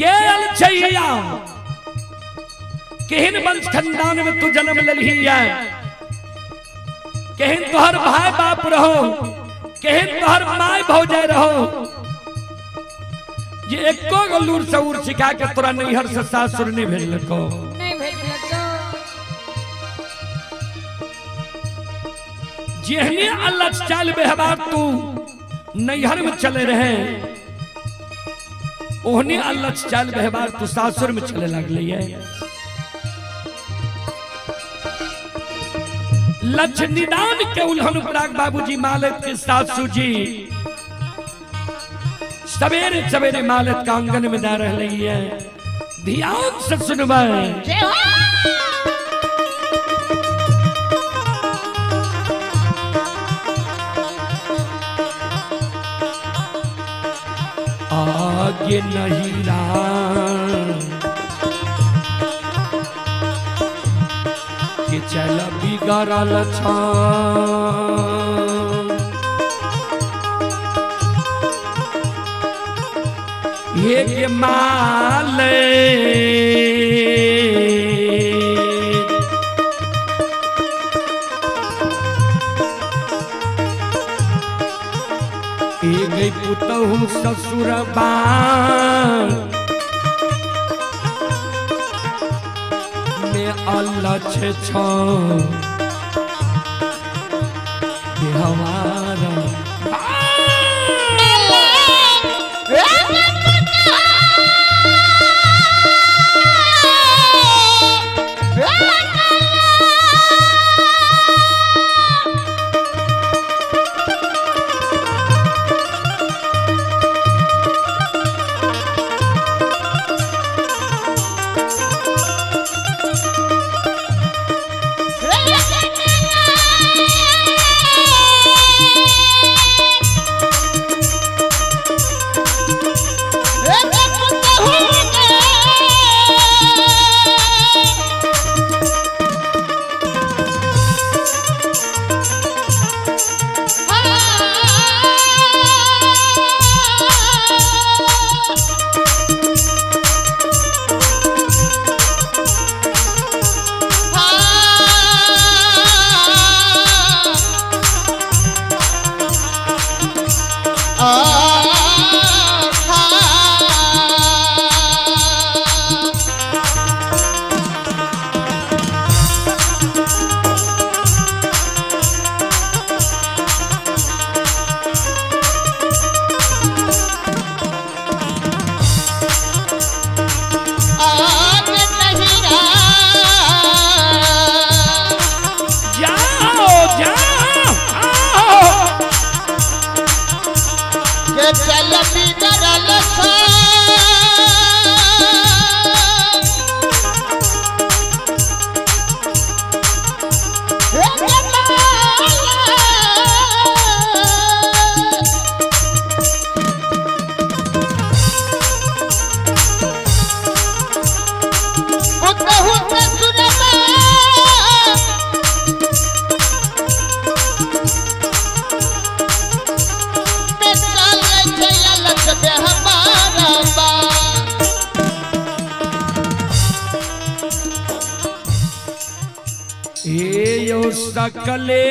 गेल छैया केहन वंश खानदान में तू जन्म लेलही है, केहन तोहर भाई बाप रहो, केहन तोहर my भौजाई रहो, जे एको गो लूर से उर सिखा के तोरा नैहर से सासुर नहीं भेजलको। नहीं भेजलको। जेहने अल्लाह चाल व्यवहार तू नैहर में चले रहे, ओहने अल्लाह चाल व्यवहार तू सासुर में चले लगले है। लक्ष्य निदान के उल्हन पराग बाबूजी मालिक के सासू जी सवेरे सवेरे मालिक का आंगन में जा रहे है। ध्यान से सुनबै। जय हो। आगे नहीं राम के चल बिगड़ल छा, हे के माले एक पुतहु ससुर में अल्लाह छे छो हमारा। जाओ जाओ आओ। चल बिगड़ल छा। हे यो सकले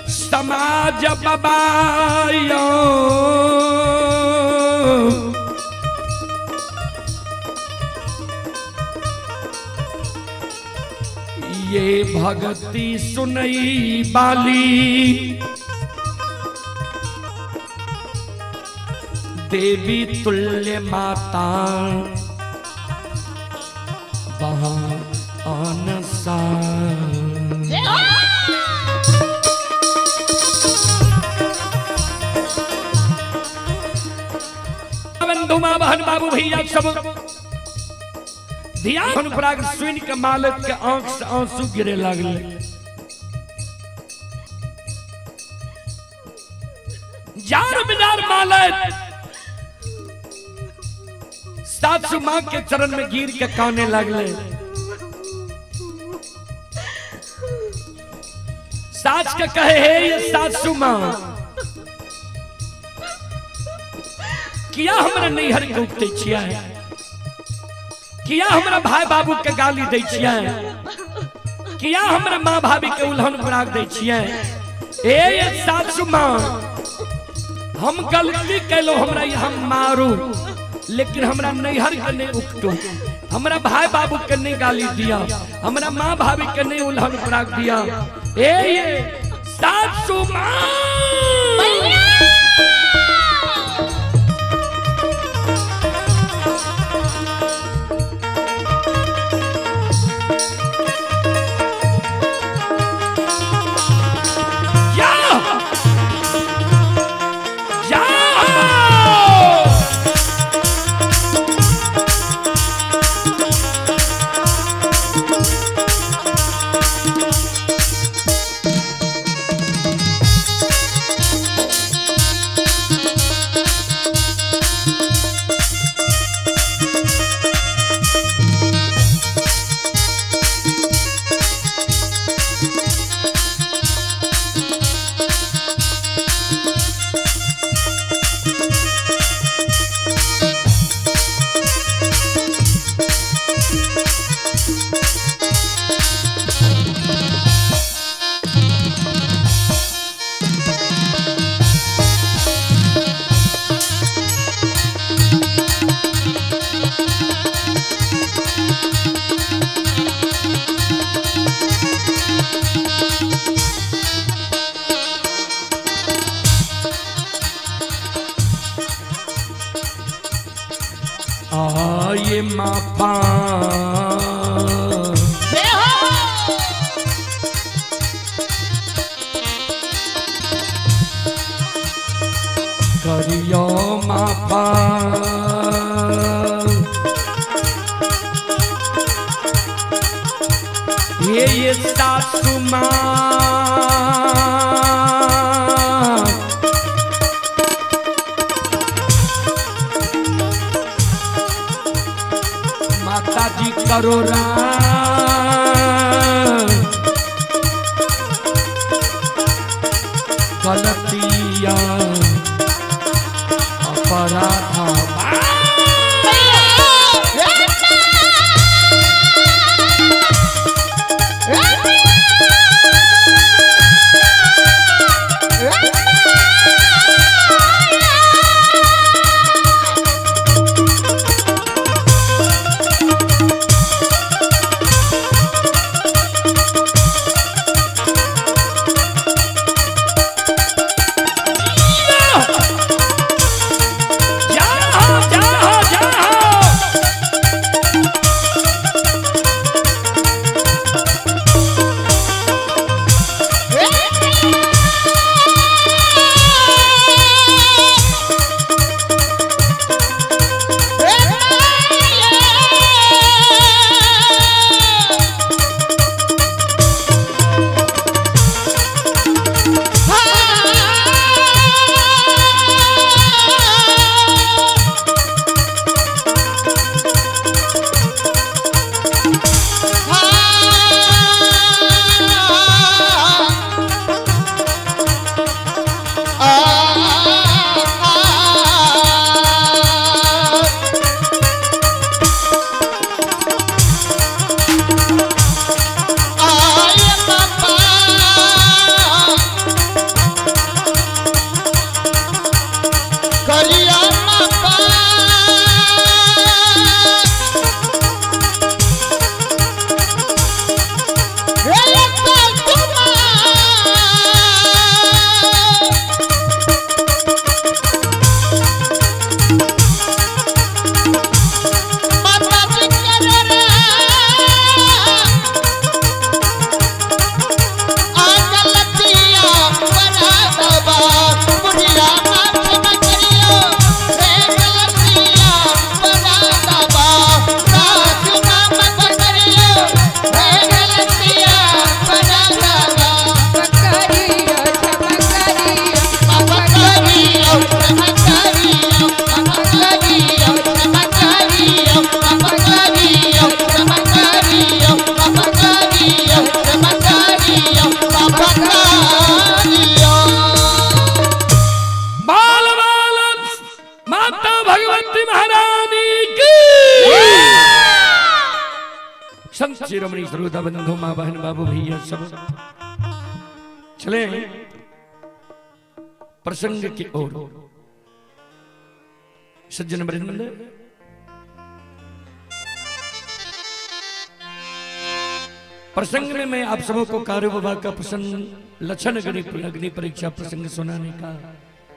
समाज बबायो, ये भगती सुनई बाली देवी तुल्य माता वहाँ अनसा। बंधु माँ बहन बाबू भैया सब ध्यान पराग सुन के मालिक के आंख से आंसू गिरे लगले। जार बिजार मालिक सासू माँ के चरण में गिर के काने लगले। सास के कहे हे ये सासू माँ, किया हमरा नैहर के उठते छियै, किया हमरा भाई बाबू के गाली दै छियै, किया हमरा माँ भाभी के उल्हन पराग दै छियै। ए ये सासू माँ, हम गलती कैलो, हमरा हम मारू, लेकिन हमरा नैहर के नहीं उकटू, हमरा भाई बाबू के नहीं गाली दिया, हमरा माँ भाभी के नहीं उल्हन पराग दिया। ए ये सासू माँ। जाओ जाओ। आये मापा जय हो। करियो मापा, ये सासू माँ, माता जी करो राम गलतिया अपराधा। शिरोमणि श्रोता बंधु, माँ बहन, बाबू भैया सब, चले प्रसंग की ओर। सज्जन वृंद, प्रसंग में मैं आप सबों को कारू बाबा का प्रसंग लक्षण अग्नि परीक्षा प्रसंग सुनाने का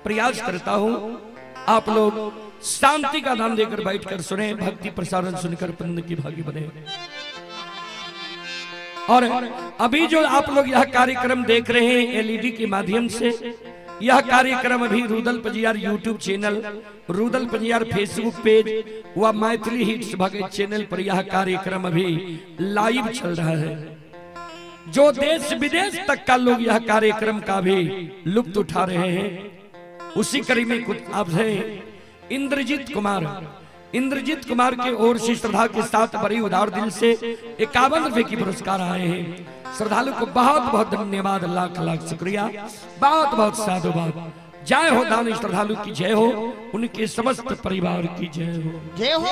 प्रयास करता हूं। आप लोग शांति का दान देकर बैठकर सुने, भक्ति प्रसारण सुनकर पुण्य की भागी बने। और अभी जो आप लोग यह कार्यक्रम देख रहे हैं एलईडी के माध्यम से, यह कार्यक्रम अभी Rudal Pajiyar YouTube channel, Rudal Pajiyar Facebook page व मैथिली हिट्स भगत चैनल पर यह कार्यक्रम अभी लाइव चल रहा है। जो देश विदेश तक का लोग यह कार्यक्रम का भी लुत्फ उठा रहे हैं। उसी कड़ी में कुछ आप हैं इंद्रजीत कुमार। इंद्रजीत कुमार के ओर से श्रद्धा के साथ बड़ी उदार दिल से 51 रुपए की पुरस्कार आए हैं। श्रद्धालु को बहुत बहुत धन्यवाद, लाख लाख शुक्रिया, बहुत बहुत साधुवाद। जय हो दानी श्रद्धालु की जय हो, उनके समस्त परिवार की जय हो, जय हो।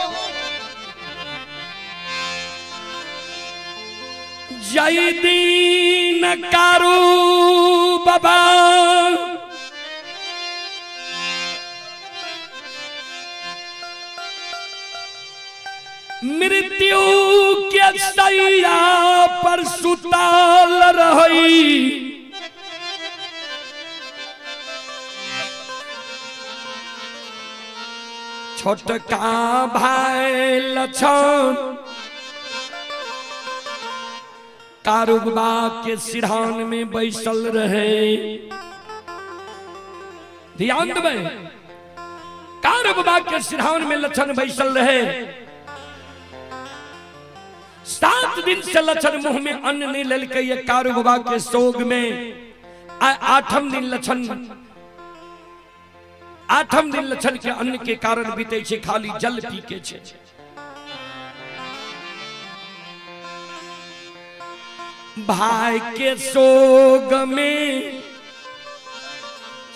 जय दीन कारू बाबा मृत्यु के सैया पर सुताल रही, छोटका भाई लक्षण कारूबा के सिरहान में बैसल रहे। ध्यान देबै, कारूबा के सिरहान में लक्षण बैसल रहे। 7 दिन से लक्षण मुंह में अन्न नहीं ललके ये कारू बाबा के शोक में। आठम दिन लक्षण, आठम दिन लक्षण के अन्न के कारण बीते छे, खाली जल पी के छे। भाई के शोक में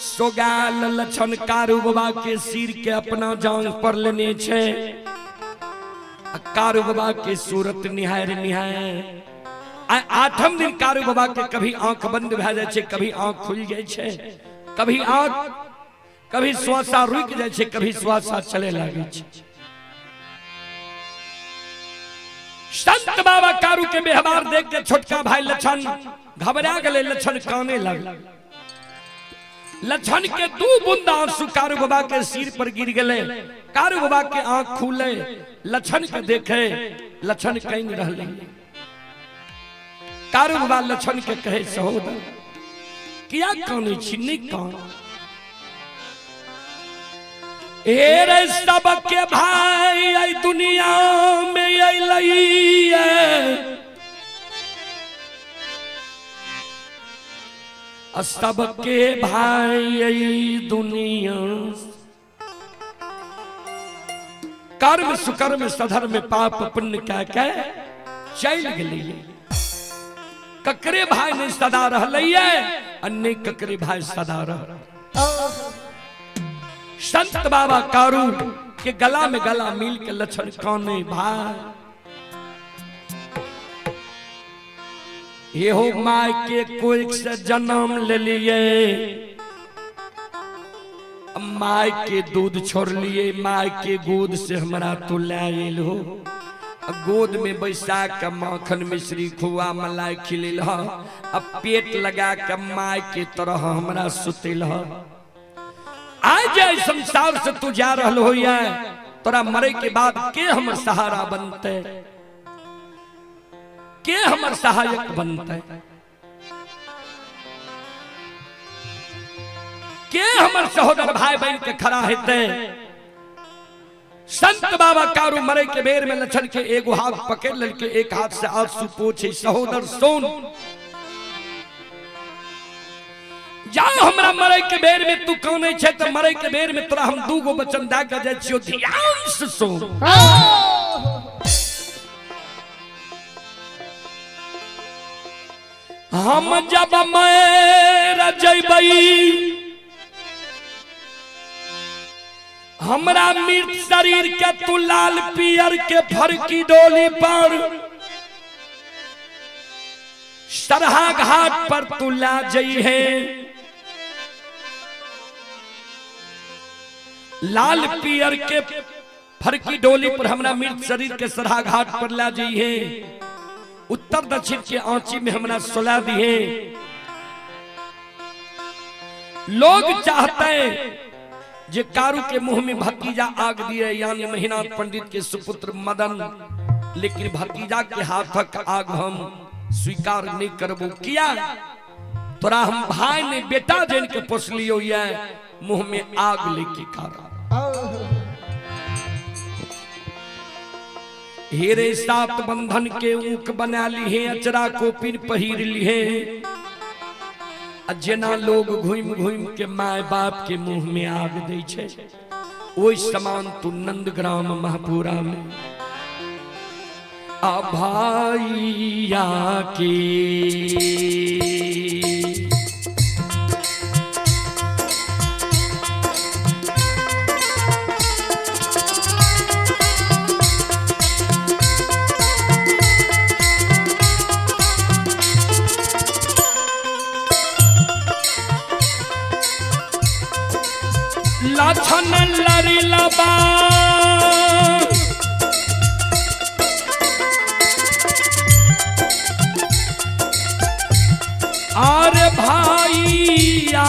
सोगाल लक्षण कारू बाबा के सिर के अपना जांग पर लेने छे। कारू बाबा के सूरत निहार निहार आठम दिन कारू बाबा के कभी आंख बंद भए जाय छै, कभी आंख खुल जाय छै, कभी आंख, कभी श्वासा रुक जाय छै, कभी श्वासा चले लागे छै। संत बाबा कारू के व्यवहार देख के छोटका भाई लक्षण घबरा गेलै। लक्षण काने लगल। लक्षण के 2 बूंद आंसू कारू बाबा के सिर पर गिर गए। कारू बाबा के आंख खुले, लक्षण के देखे, लक्षण कहीं रहले। कारू बाबा लक्षण के कहे, सहोदर किया काने छी, नहीं कान ए रे सबके भाई आई दुनिया में अइलई, सबके भाई आई दुनिया कर्म सुकर्म सधर्म पाप पुण्य क्या क्या चल गई। ककरे भाई नहीं सदा रहलै अन्य ककरे भाई सदा रह। संत बाबा कारू के गला में गला मिल के लक्षण काने, भाई ये हो my के कोई से जन्म ले लिए, my के दूध छोड़ लिए, my के गोद से हमरा तो लायल हो, गोद में बैसा के माखन मिश्री खुआ मलाई खिलेल, अब पेट लगा के my के तरह हमरा सुतेल। आज जाए संसार से तू जा रहल हो, तोरा मरे के बाद के हमर सहारा बनते, के हमर सहायक बनते, के हमर सहोदर भाई बहन के खड़ा हेते। संत बाबा कारू मरे के बेर में लक्षण के एगो हाथ पकड़ ललके, एक हाथ से आंसू पोछे, सहोदर सोन जाओ हमरा मरे के बेर में तू काने छे त मरे के बेर में तोरा हम 2 गो वचन दा के जाय छियो, ध्यान से सुन। हम जब मर जइबई हमरा मृत शरीर के तू लाल पियर के फरकी डोली पर सरहा घाट पर तू ला जई है। लाल पियर के फरकी डोली पर हमरा मृत शरीर के सरहा घाट पर ला जई है। उत्तर दक्षिण के आंची में हमरा सुला दिए। लोग चाहते हैं जे कारू के मुंह में भतीजा आग दिए, यानी महिनाथ पंडित के सुपुत्र मदन, लेकिन भतीजा के हाथक आग हम स्वीकार नहीं करबो। किया तोरा हम भाई ने बेटा जन के पोस लियो, ये मुंह में आग लेके कारण। हेरे सात बंधन के ऊख बना ली है, अचरा को पिन पहिर ली है। जेना लोग घूम घूम के my बाप के मुंह में आग दे छे, ओहि समान तू नंदग्राम महापुरा में आ भाइया के लछन लरी लबा आर भाइया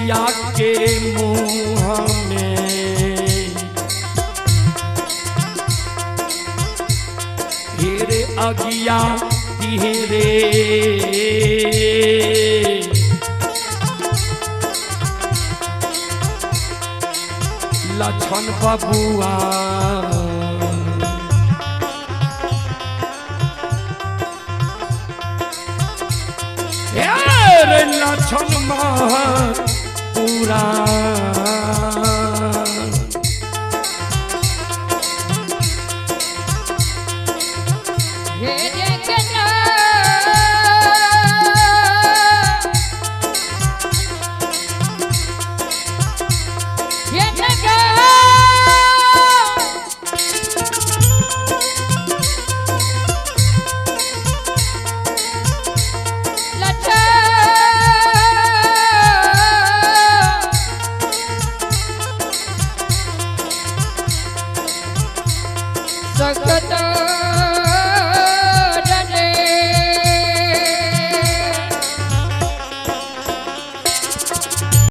या के मुँह में हेरे अगिया तिहरे लछन बबुआ हेरे लछन पूरा सकता।